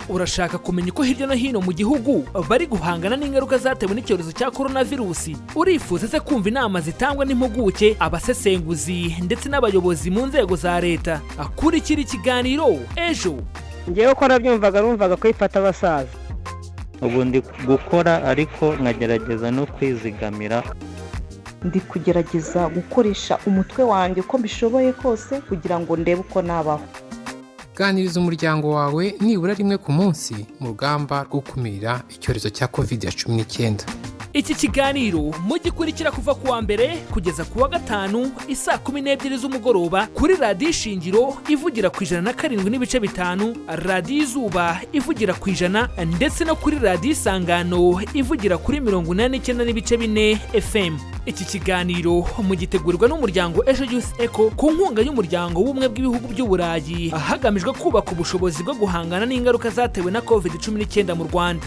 Urashaka kumenya uko hirya no hino mu gihugu bari guhangana n'ingaruka zatewe n'icyorezo cya korona virusi? Urifuza se kumva inama zitangwa n'impuguke, abasesenguzi ndetse n'abayobozi mu nzego za leta? Akurikira ikiganiro Ejo. Ngewe uko nabyumvaga, numvaga ko ifata abasaza. Ubu ndi gukora, ariko nkagerageza no kwizigamira. Ndi kugerageza gukoresha umutwe wanjye uko mbishoboye kose kugira ngo ndebe uko nabaho. Ganiriza umuryango wawe nibura rimwe ku munsi mu rugamba rwo gukumira icyorezo cya COVID-19. Iki kiganiro mugikurikira kuva ku wa mbere kugeza ku wa gatanu isaa 12 z'umugoroba kuri Radiyo Ishingiro ivugira ku 107.5, Radiyo Izuba ivugira ku 100, ndetse no kuri Radiyo Isangano ivugira kuri 89.4 FM. Iki kiganiro mugitegurirwa n'umuryango Ejo Youth Eco ku nkunga y'Umuryango w'Ubumwe bw'Ibihugu by'Uburayi, hagamijwe kubaka ubushobozi bwo guhangana n'ingaruka zatewe na COVID-19 mu Rwanda.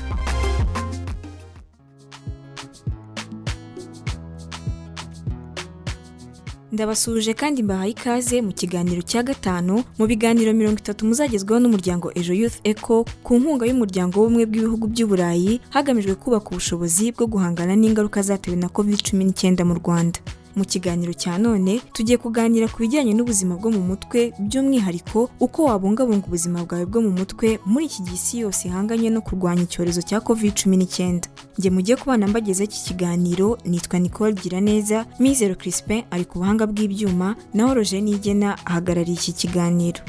Ndabasuhuje kandi mbahaye ikaze mu kiganiro cya gatanu mu biganiro 30 muzagezwaho n'umuryango Ejo Youth Eco ku nkunga y'Umuryango w'Ubumwe bw'Ibihugu by'Uburayi, hagamijwe kubaka ubushobozi bwo guhangana n'ingaruka zatewe na COVID-19 mu Rwanda. Mu kiganiro cya none tugiye kuganira ku bijyanye n'ubuzima bwo mu mutwe, by'umwihariko uko wabungabunga ubuzima bwawe bwo mu mutwe muri iki gihe isi yose ihanganye no kurwanya icyorezo cya COVID-19. Njye mugiye kubana mbagezaho iki kiganiro nitwa Nicole Giraneza. Mizero Crispin ari ku buhanga bw'ibyuma, naho Roger Nigena ahagarariye iki kiganiro.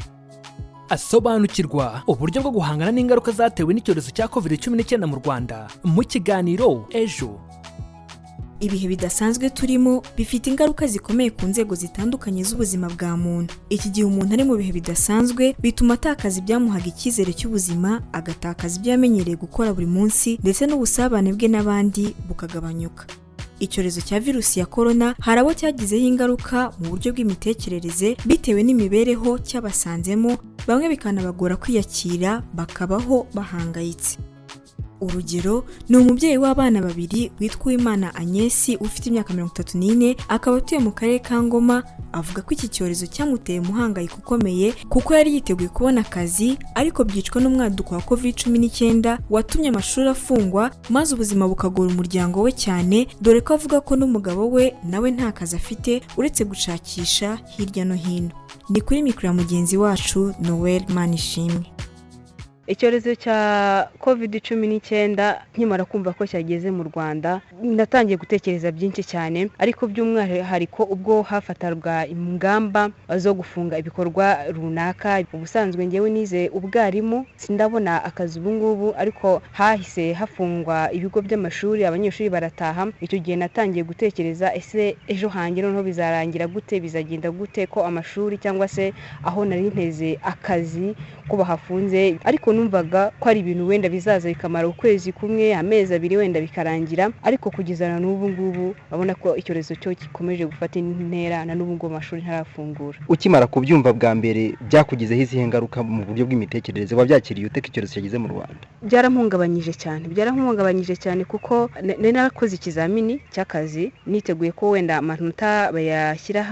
Asobanukirwa uburyo bwo guhangana n'ingaruka zatewe n'icyorezo cya COVID-19 mu Rwanda mu kiganiro Ejo. Ibihe bidasanzwe turimo bifite ingaruka zikomeye ku nzego zitandukanye z'ubuzima bwa muntu. Iki gihe umuntu ari mu bihe bidasanzwe bituma atakaza ibyamuhaga icyizere cy'ubuzima, agatakaza ibyo yamenyereye gukora buri munsi, ndetse n'ubusabane bwe n'abandi bukagabanyuka. Icyorezo cya virusi ya korona hari abo cyagizeho ingaruka mu buryo bw'imitekerereze bitewe n'imibereho cyabasanzemo, bamwe bikanabagora kwiyakira, bakabaho bahangayitse. Urugero ni umubyeyi w'abana babiri witwa Uwimana Agnes, ufite imyaka 34, akaba atuye mu karere ka Ngoma. Avuga ko iki cyorezo cyamuteye umuhangayiko ukomeye kuko yari yiteguye kubona akazi, ariko byicwa n'umwaduko wa COVID-19 watumye amashuri afungwa, maze ubuzima bukagora umuryango we cyane, dore ko avuga ko n'umugabo we nawe nta kazi afite uretse gushakisha hirya no hino. Ni kuri mikoro ya mugenzi wacu Noel Manishimwe. Icyorezo cya COVID-19, nkimara kumva ko cyageze mu Rwanda, natangiye gutekereza byinshi cyane, ariko by'umwihariko ubwo hafatarwa ingamba zo gufunga ibikorwa runaka. Ubusanzwe ngewe nize ubwarimu, sindabona akazi ubu ngubu, ariko hahise hafungwa ibigo by'amashuri, abanyeshuri barataha. Icyo gihe natangiye gutekereza: ese ejo hanjye noneho bizarangira gute, bizagenda gute, ko amashuri cyangwa se aho nari nteze akazi ko bahafunze? Ariko numvaga ko ari ibintu wenda bizaza bikamara ukwezi kumwe, amezi 2, wenda bikarangira. Ariko kugeza na n'ubu ngubu urabona ko icyorezo cyo gikomeje gufata intera, na n'ubu ngubu amashuri ntarafungura. Ukimara kubyumva bwa mbere, byakugizeho izihe ngaruka mu buryo bw'imitekerereze? Wabyakiriye ute ko icyorezo cyageze mu Rwanda? Byarampungabanyije cyane, byarampungabanyije cyane, kuko nari narakoze ikizamini cy'akazi niteguye ko wenda amanota bayashyira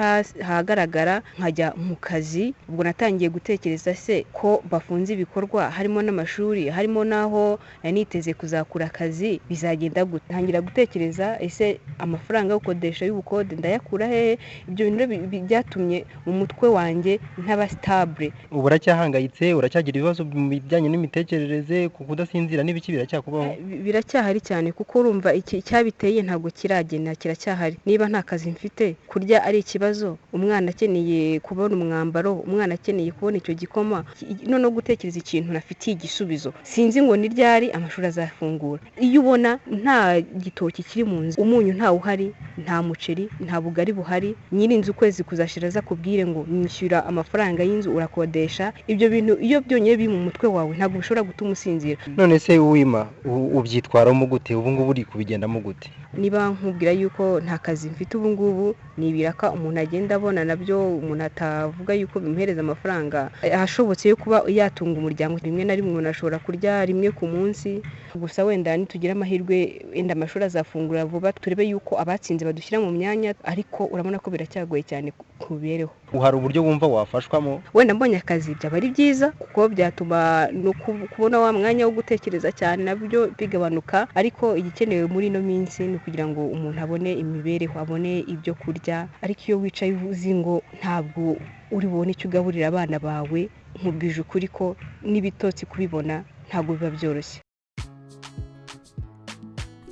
ahagaragara nkajya mu kazi. Ubwo natangiye gutekereza: se ko bafunze ibikorwa, harimo n'amashuri, harimo n'aho nari niteze kuzakura akazi, bizagenda gute? Ntangira gutekereza: ese amafaranga yo gukodesha, y'ubukode, ndayakura hehe? Ibyo bintu rero byatumye mu mutwe wanjye ntaba stable. Ubu uracyahangayitse? Uracyagira ibibazo mu bijyanye n'imitekerereze, ku kudasinzira n'ibiki, biracyakubaho? Biracyahari cyane, kuko urumva iki icyabiteye ntabwo kiragenda, kiracyahari. Niba nta kazi mfite, kurya ari ikibazo, umwana akeneye kubona umwambaro, umwana akeneye kubona icyo gikoma, noneho gutekereza ikintu nafitiye igisubizo, sinzi ngo ni ryari amashuri azafungura. Iyo ubona nta gitoki kiri mu nzu, umunyu ntawe uhari, nta muceri, nta bugari buhari, nyir'inzu ukwezi kuzashira aza kubwire ngo nyishyura amafaranga y'inzu, urakodesha, ibyo bintu iyo byonyine biri mu mutwe wawe ntabwo bishobora gutuma usinzira. None se wima, ubyitwaramo gute ubu ngubu? Uri kubigendamo gute? Niba nkubwira yuko nta kazi mfite ubu ngubu, ni ibiraka umuntu agenda abona, nabyo umuntu atavuga yuko bimuhereza amafaranga ahashobotse yo kuba yatunga umuryango. Rimwe na rimwe umuntu ashobora kurya rimwe ku munsi gusa. Wenda nitugira amahirwe, wenda amashuri azafungura vuba, turebe yuko abatsinze badushyira mu myanya, ariko urabona ko biracyagoye cyane ku mibereho. Hari uburyo wumva wafashwamo? Wenda mbonye akazi byaba ari byiza, kuko byatuma no kubona wa mwanya wo gutekereza cyane nabyo bigabanuka. Ariko igikenewe muri ino minsi ni ukugira ngo umuntu abone imibereho, abone ibyo kurya. Ariko iyo wicaye uzi ngo ntabwo uri bubone icyo ugaburira abana bawe, nkubwije ukuri ko n'ibitotsi kubibona ntabwo biba byoroshye.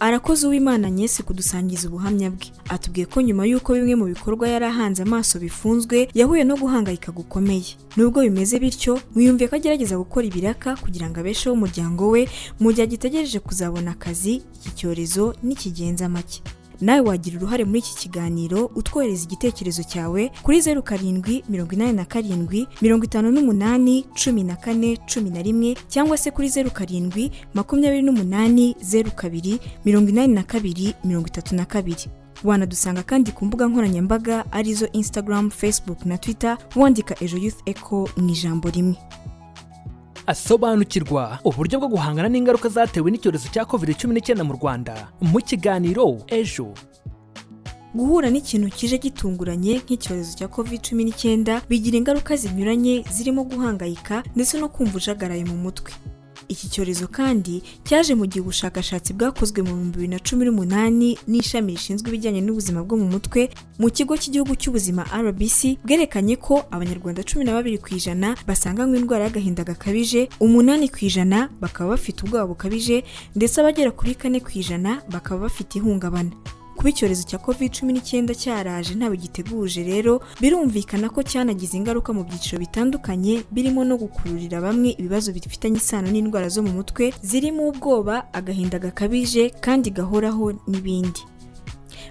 Arakoze Uwimana Nyesi kudusangiza ubuhamya bwe. Atubwiye ko nyuma y'uko bimwe mu bikorwa yari ahanze amaso bifunzwe, yahuye no guhangayika gukomeye. Nubwo bimeze bityo, mwiyumviye ko agerageza gukora ibiraka kugira ngo abesheho umuryango we mu gihe agitegereje kuzabona akazi iki cyorezo nikigenza make. Nawe wagira uruhare muri iki kiganiro, utwohereza igitekerezo cyawe kuri 0787581411, cyangwa se kuri 0728028232. Wanadusanga kandi ku mbuga nkoranyambaga arizo Instagram, Facebook na Twitter, wandika Ejo Youth Echo mu ijambo rimwe. Asobanukirwa uburyo bwo guhangana n'ingaruka zatewe n'icyorezo cya COVID-19 mu Rwanda mu kiganiro Ejo. Guhura n'ikintu kije gitunguranye nk'icyorezo cya COVID-19 bigira ingaruka zinyuranye, zirimo guhangayika ndetse no kumva ujagaraye mu mutwe. Iki cyorezo kandi cyaje mu gihe ubushakashatsi bwakozwe mu 2018 n'ishami rishinzwe ibijyanye n'ubuzima bwo mu mutwe mu Kigo cy'Igihugu cy'Ubuzima RBC bwerekanye ko Abanyarwanda 12% basanganywe indwara y'agahinda gakabije, 8% bakaba bafite ubwoba bukabije, ndetse abagera kuri 4% bakaba bafite ihungabana. Kuba icyorezo cya COVID-19 cyaraje ntawe giteguje rero, birumvikana ko cyanagize ingaruka mu byiciro bitandukanye, birimo no gukururira bamwe ibibazo bifitanye isano n'indwara zo mu mutwe, zirimo ubwoba, agahinda gakabije kandi gahoraho n'ibindi.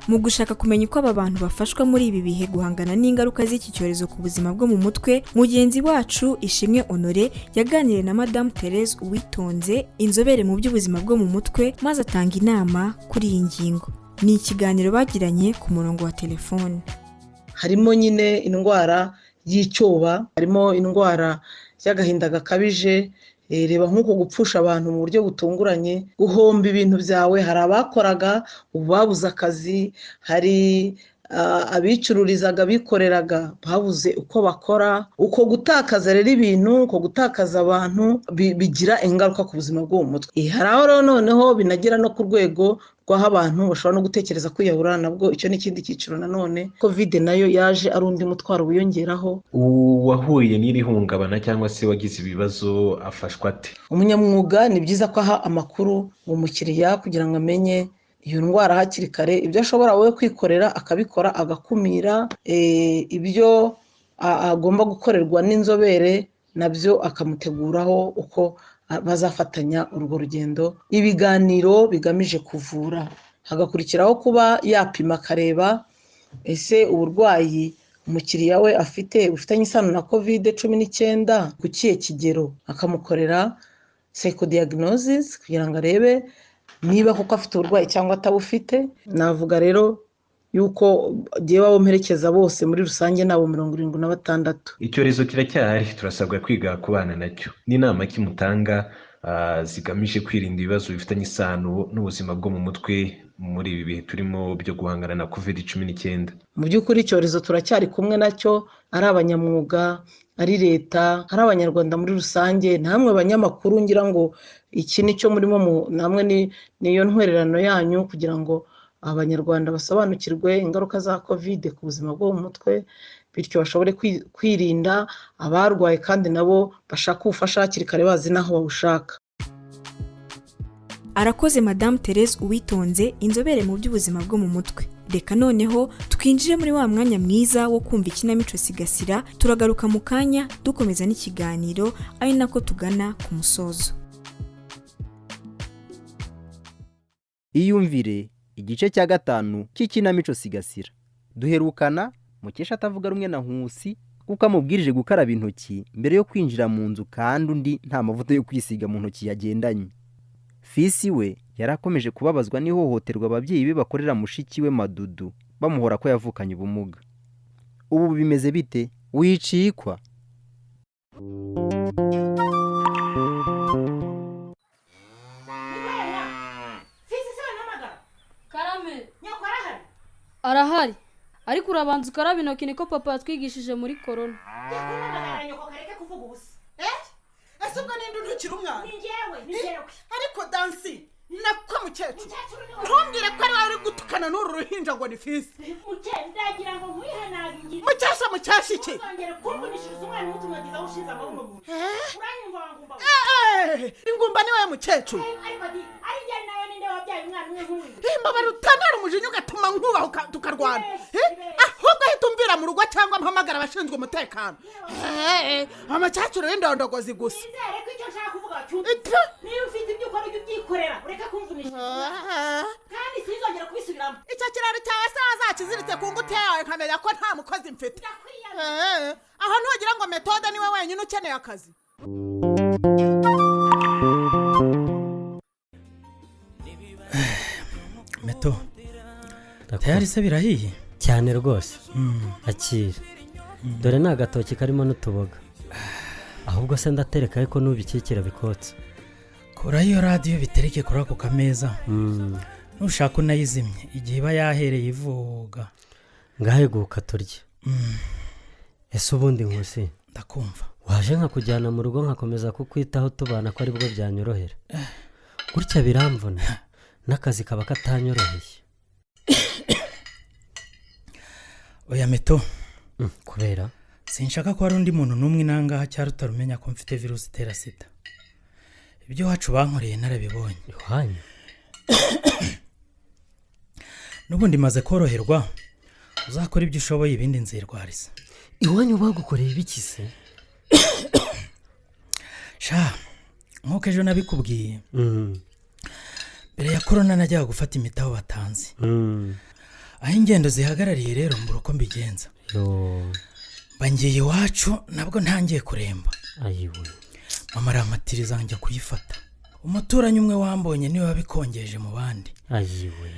Mu gushaka kumenya uko aba bantu bafashwa muri ibi bihe guhangana n'ingaruka z'iki cyorezo ku buzima bwo mu mutwe, mugenzi wacu Ishimwe Honore yaganiriye na Madamu Therese Uwitonze, inzobere mu by'ubuzima bwo mu mutwe, maze atanga inama kuri iyi ngingo. Ni ikiganiro bagiranye ku murongo wa telefone. Harimo nyine indwara y'icyoba, harimo indwara y'agahinda gakabije. Reba nk'uko gupfusha abantu mu buryo butunguranye, guhomba ibintu byawe. Hari abakoraga ubu babuze akazi, hari abicururizaga, bikoreraga, babuze uko bakora. Uko gutakaza rero ibintu, uko gutakaza abantu bigira ingaruka ku buzima bwo mu mutwe. Hari aho rero noneho binagera no ku rwego rw'aho abantu bashobora no gutekereza kwiyahura, nabwo icyo ni ikindi cyiciro nanone. COVID nayo yaje ari undi mutwaro wiyongeraho. Uwahuye n'iri hungabana cyangwa se wagize ibibazo afashwa ate? Umunyamwuga ni byiza ko aha amakuru umukiriya kugira ngo amenye iyo ndwara hakiri kare, ibyo ashobora wowe kwikorera akabikora, agakumira, ibyo agomba gukorerwa n'inzobere nabyo akamuteguraho uko bazafatanya urwo rugendo. Ibiganiro bigamije kuvura, hagakurikiraho kuba yapima akareba ese uburwayi umukiriya we afite bufitanye isano na COVID-19 ku kihe kigero, akamukorera psychodiagnosis kugira ngo arebe niba koko afite uburwayi cyangwa atabufite. Navuga rero yuko ngewe abo mperekeza bose muri rusange ni abo 76. Icyorezo kiracyahari, turasabwa kwiga kubana nacyo. N'inama ki mutanga zigamije kwirinda ibibazo bifitanye isano n'ubuzima bwo mu mutwe muri ibi bihe turimo byo guhangana na COVID-19? Mu by'ukuri icyorezo turacyari kumwe nacyo, ari abanyamwuga, ari leta, ari Abanyarwanda muri rusange, namwe banyamakuru, ngira ngo iki ni cyo murimo, namwe niyo ntwererano yanyu kugira ngo Abanyarwanda basobanukirwe ingaruka za COVID ku buzima bwo mu mutwe, bityo bashobore kwirinda abarwaye, kandi nabo bashaka ubufasha hakiri kare bazi n'aho babushaka. Arakoze Madamu Therese Uwitonze, inzobere mu by'ubuzima bwo mu mutwe. Reka noneho twinjire muri wa mwanya mwiza wo kumva ikinamico Sigasira. Turagaruka mu kanya dukomeza n'ikiganiro, ari nako tugana ku musozo. Iyumvire igice cya 5 cy'ikinamico Sigasira. Duherukana Mukesha atavuga rumwe na Nkusi kuko amubwirije gukaraba intoki mbere yo kwinjira mu nzu, kandi undi nta mavuta yo kwisiga mu ntoki yagendanye. Fisi we yari akomeje kubabazwa n'ihohoterwa ababyeyi be bakorera mushiki we Madudu, bamuhora ko yavukanye ubumuga. Ubu bimeze bite? Wicikwa. Karame. Arahari, ariko urabanza ukaraba intoki, niko papa yatwigishije muri korona. Ese ubwo ninde untukira umwana? Ni njyewe, ni njyewe. Ariko Dansi, nako mukecuru, ntumbwire ko ari wowe uri gutukana n'uru ruhinja ngo ni Fisi. Mukecuru, ndagira ngo nkwihanangirize. Mukesha, mukesha iki? Ntuzongere kumvunishiriza umwana umutumagiza aho ushinze amabuno mu nda. Uranyumva wa ngumba we? Ingumba ni wowe mukecuru. Ariko di, ari njye nawe ninde wabyaye umwana umwe nk'uyu? Mbabara utantera umujinya ugatuma nkubaho tukarwana. Ahubwo ahita umvira mu rugo cyangwa mpamagara abashinzwe umutekano. Amakecuru y'indondogozi gusa. Nizere ko icyo nshaka kuvuga wacyumvise. Niba ufite ibyo ukora ujye ubyikorera, ureke kumvunisha. Kandi sinzongera kubisubiramo. Icyo kiraro cyawe se wazakiziritse ku ngutiya yawe nkamenya ko nta mukozi mfite. Aho ntugira ngo Metode niwe wenyine ukeneye akazi. Meto, tayari se birahiye? Cyane rwose. Akira, dore ni agatoki karimo n'utuboga. Ahubwo se ndatereka, ariko n'ubikikira bikotse. Kuraho iyo radiyo bitereke kuri ako kameza. Nushaka unayizimye igihe iba yahereye ivuga. Ngaheguka turye. Ese ubundi Nkusi? Ndakumva. Waje nkakujyana mu rugo nkakomeza kukwitaho tubana, ko aribwo byanyorohera. Gutya biramvuna, n'akazi kaba katanyoroheye. Oya Meto. Kubera? Sinshaka ko hari undi muntu n'umwe inangaha cyangwa utarumenya ko mfite virusi itera sida. Ibyo iwacu bankoreye narabibonye. Iwanyu? N'ubundi maze koroherwa, uzakora ibyo ushoboye ibindi nzirwariza. Iwanyu bagukoreye ibiki se? Sha, nk'uko ejo nabikubwiye, mbere ya korona najyaga gufata imiti aho batanze. Aho ingendo zihagarariye rero mbura uko mbigenza. Mba ngiye iwacu nabwo ntangiye kuremba. Ayiwe. Mama arampatiriza njya kuyifata. Umuturanyi umwe wambonye niwe wabikongeje mu bandi. Ayiwe.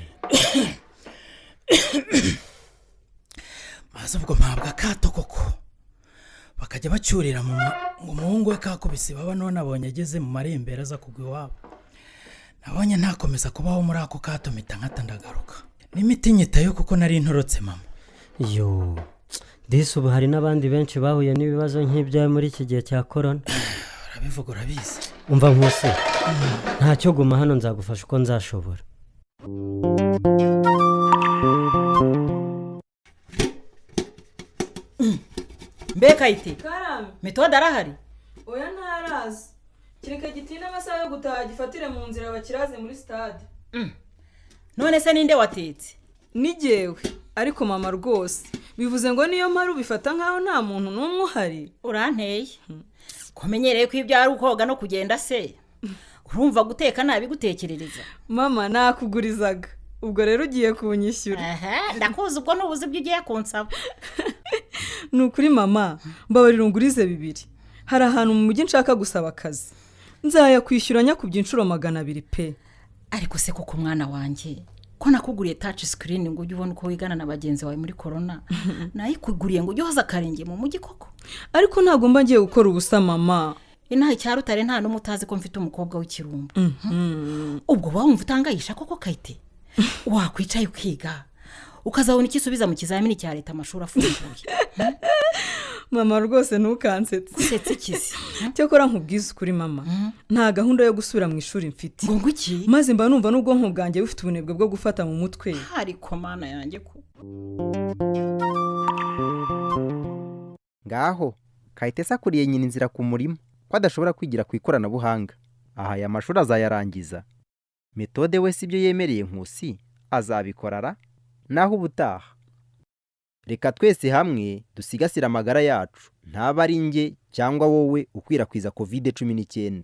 Maze ubwo mpabwa akato koko. Bakajya bacyurira mama ngo umuhungu we kakubise baba, none abonye ageze mu marembera aza kugwa iwabo. Nabonye ntakomeza kubaho muri ako kato, mpita nkata ndagaruka. N'imiti nyitayo kuko nari ntorotse mama. Yo, disi ubu hari n'abandi benshi bahuye n'ibibazo nk'ibyawe muri iki gihe cya korona. Urabivuga urabizi. Umva Nkusi, ntacyo, guma hano nzagufasha uko nzashobora. Mbe Kayite? Karame. Metode arahari? Oya, ntaraza. Kereka gitinde amasaha yo gutaha gifatire mu nzira bakiraze muri sitade. None se ninde watetse? Ni jyewe. Ariko mama rwose, bivuze ngo niyo mpari ubifata nkaho nta muntu n'umwe uhari? Uranteye. Kumenyereye ko ibyo ari ukoga no kugenda se, urumva guteka nabigutekerereza? Mama, nakugurizaga. Ubwo rero ugiye kunyishyura. Aha, ndakuzi, ubwo ntubuze ibyo ugiye kunsaba. Ni ukuri mama, mbabarira ungurize 2. Hari ahantu mu mujyi nshaka gusaba akazi. Nzayakwishyura nyakubye inshuro 200 pe. Ariko se koko mwana wanjye, ko nakuguriye touch screen ngo ujye ubona uko wigana na bagenzi bawe muri korona, nayikuguriye ngo ujye uhoza akarenge mu mujyi koko? Ariko ntabwo mba ngiye gukora ubusa mama. Inaha icya Rutare nta n'umwe utazi ko mfite umukobwa w'ikirumbo. Ubwo uba wumva utangayisha koko Kayite? Wakwicaye ukiga ukazabona icyo usubiza mu kizamini cya leta amashuri afunguye. Mama rwose ntukansetse. Usetse ikizi? Cyakora nkubwize ukuri mama, nta gahunda yo gusubira mu ishuri mfite. Ngo iki? Maze mba numva n'ubwonko bwanjye bufite ubunebwe bwo gufata mu mutwe. Ariko mana yanjye ko. Ngaho Kayitesi akuriye nyina inzira ku murima ko adashobora kwigira ku ikoranabuhanga. Aha aya mashuri azayarangiza. Metode we si ibyo yemereye Nkusi azabikorara naho ubutaha. Reka twese hamwe dusigasire amagara yacu, ntaba ari njye cyangwa wowe ukwirakwiza COVID-19.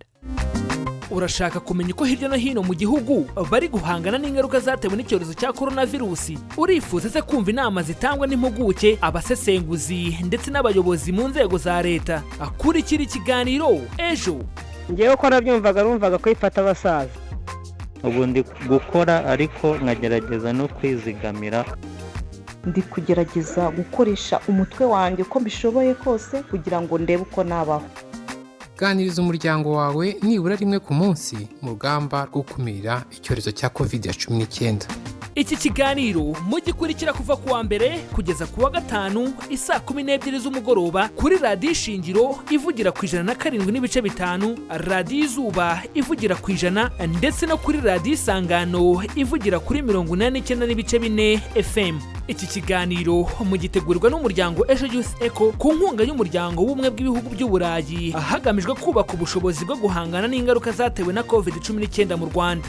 Urashaka kumenya uko hirya no hino mu gihugu bari guhangana n'ingaruka zatewe n'icyorezo cya coronavirusi? Urifuza se kumva inama zitangwa n'impuguke, abasesenguzi ndetse n'abayobozi mu nzego za leta? Akurikira ikiganiro Ejo. Ngewe ko nabyumvaga, numvaga ko ifata abasaza. Ubu ndi gukora ariko nkagerageza no kwizigamira. Ndi kugerageza gukoresha umutwe wanjye uko mbishoboye kose kugira ngo ndebe uko nabaho. Ganiriza umuryango wawe nibura rimwe ku munsi mu rugamba rwo gukumira icyorezo cya COVID-19. Iki kiganiro mugikurikira kuva ku wa mbere kugeza ku wa gatanu isaa 12 z'umugoroba kuri Radiyo Ishingiro ivugira ku 107.5, Radiyo Izuba ivugira ku 100, ndetse no kuri Radiyo Isangano ivugira kuri 89.4 FM. Iki kiganiro mugitegurirwa n'umuryango Ejo Youth Eco ku nkunga y'umuryango w'ubumwe bw'ibihugu by'Uburayi, hagamijwe kubaka ubushobozi bwo guhangana n'ingaruka zatewe na COVID-19 mu Rwanda.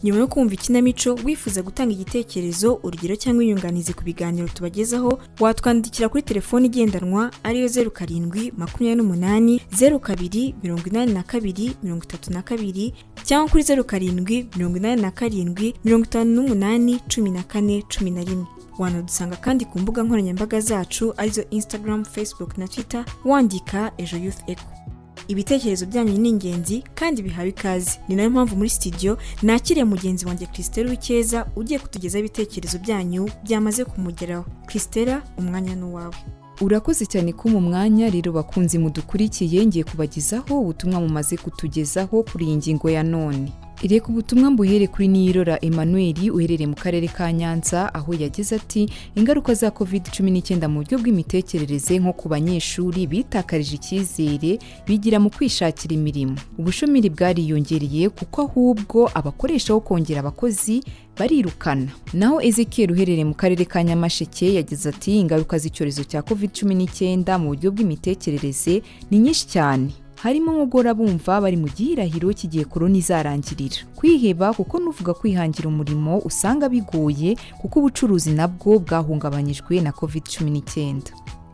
Nyuma yo kumva ikinamico, wifuza gutanga igitekerezo, urugero cyangwa inyunganizi ku biganiro tubagezaho, watwandikira kuri telefoni igendanwa ariyo 0728 02 82 32 cyangwa kuri 0787 58 14 11. Wanadusanga kandi ku mbuga nkoranyambaga zacu arizo Instagram, Facebook na Twitter, wandika Ejo Youth Echo. Ibitekerezo byanyu ni ingenzi kandi bihawe ikaze. Ni nayo mpamvu muri studio nakiriye mugenzi wanjye Christelle Wikeza ugiye kutugezaho ibitekerezo byanyu byamaze kumugeraho. Christelle, umwanya ni uwawe. Urakoze cyane ko mu mwanya rero bakunzi mudukurikiye, ngiye kubagezaho ubutumwa mumaze kutugezaho kuri iyi ngingo ya none. Reka ubutumwa mbuhere kuri Niyirora Emmanuel uherereye mu karere ka Nyanza, aho yagize ati ingaruka za COVID-19 mu buryo bw'imitekerereze nko ku banyeshuri bitakarije icyizere bigira mu kwishakira imirimo. Ubushomeri bwariyongereye kuko ahubwo abakoresha bo kongera abakozi barirukana. Naho Ezekiel uherereye mu karere ka Nyamasheke yagize ati ingaruka z'icyorezo cya COVID-19 mu buryo bw'imitekerereze ni nyinshi cyane. Harimo nko guhora bumva bari mu gihirahiro cy'igihe korona izarangirira, kwiheba kuko n'uvuga kwihangira umurimo usanga bigoye kuko ubucuruzi nabwo bwahungabanyijwe na COVID-19.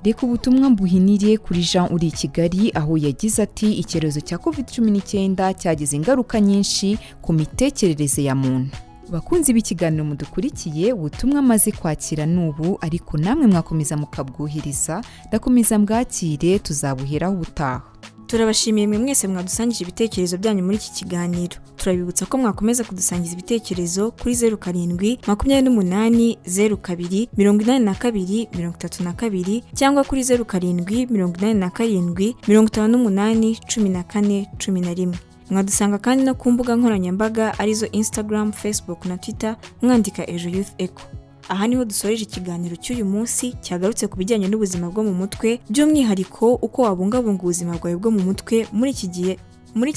Reka ubutumwa mbuhinire kuri Jean uri i Kigali, aho yagize ati icyorezo cya COVID-19 cyagize ingaruka nyinshi ku mitekerereze ya muntu. Bakunzi b'ikiganiro mudukurikiye, ubutumwa amaze kwakira n'ubu, ariko namwe mwakomeza mukabwohereza, ndakomeza mbwakire, tuzabuheraho ubutaha. Turabashimiye mwe mwese mwadusangije ibitekerezo byanyu muri iki kiganiro. Turabibutsa ko mwakomeza kudusangiza ibitekerezo kuri 07 28 02 82 32 cyangwa kuri 07 87 58 14 11. Mwadusanga kandi no ku mbuga nkoranyambaga arizo Instagram, Facebook na Twitter, mwandika Ejo Youth Echo. Aha niho dusoreje ikiganiro cy'uyu munsi cyagarutse ku bijyanye n'ubuzima bwo mu mutwe, by'umwihariko uko wabungabunga ubuzima bwawe bwo mu mutwe muri iki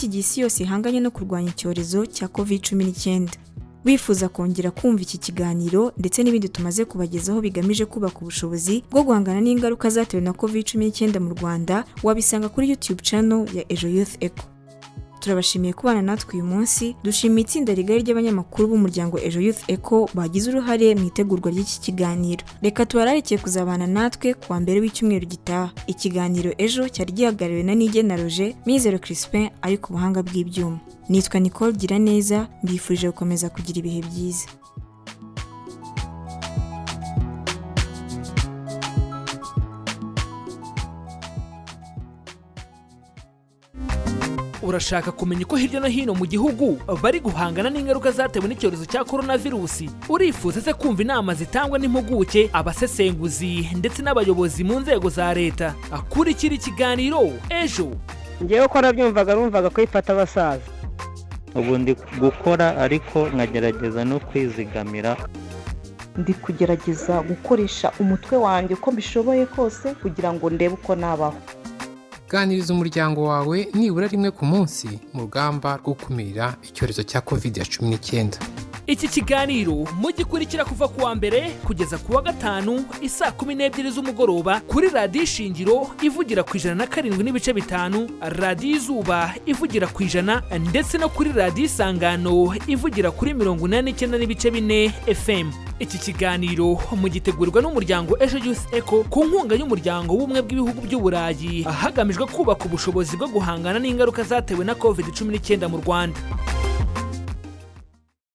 gihe isi yose ihanganye no kurwanya icyorezo cya COVID-19. Wifuza kongera kumva iki kiganiro ndetse n'ibindi tumaze kubagezaho bigamije kubaka ubushobozi bwo guhangana n'ingaruka zatewe na COVID-19 mu Rwanda, wabisanga kuri YouTube channel ya Ejo Youth Echo. Turabashimiye kubana natwe uyu munsi. Dushimiye itsinda rigari ry'abanyamakuru b'umuryango Ejo Youth Echo bagize uruhare mu itegurwa ry'iki kiganiro. Reka tubararikiye kuzabana natwe kuwa mbere w'icyumweru gitaha. Ikiganiro Ejo cyari gihagarariwe na Nigena Roger, Mizero Crispin ari ku buhanga bw'ibyuma. Nitwa Nicole Giraneza, mbifurije gukomeza kugira ibihe byiza. Urashaka kumenya uko hirya no hino mu gihugu bari guhangana n'ingaruka zatewe n'icyorezo cya coronavirusi? Urifuza se kumva inama zitangwa n'impuguke, abasesenguzi ndetse n'abayobozi mu nzego za leta? Akurikira ikiganiro Ejo. Ngewe ko nabyumvaga numvaga ko ifata abasaza. Ubu ndi gukora ariko nkagerageza no kwizigamira. Ndi kugerageza gukoresha umutwe wanjye uko mbishoboye kose kugira ngo ndebe uko nabaho. Ganiriza umuryango wawe nibura rimwe ku munsi mu rugamba rwo gukumira icyorezo cya COVID-19. Iki kiganiro mugikurikira kuva ku wa mbere kugeza ku wa gatanu isaa 12 z'umugoroba kuri Radiyo Ishingiro ivugira ku 107.5, Radiyo Izuba ivugira ku 100, ndetse no kuri Radiyo Isangano ivugira kuri 89.4 FM. Iki kiganiro mugitegurirwa n'umuryango Ejo Youth Eco ku nkunga y'umuryango w'ubumwe bw'ibihugu by'Uburayi, hagamijwe kubaka ubushobozi bwo guhangana n'ingaruka zatewe na COVID-19 mu Rwanda.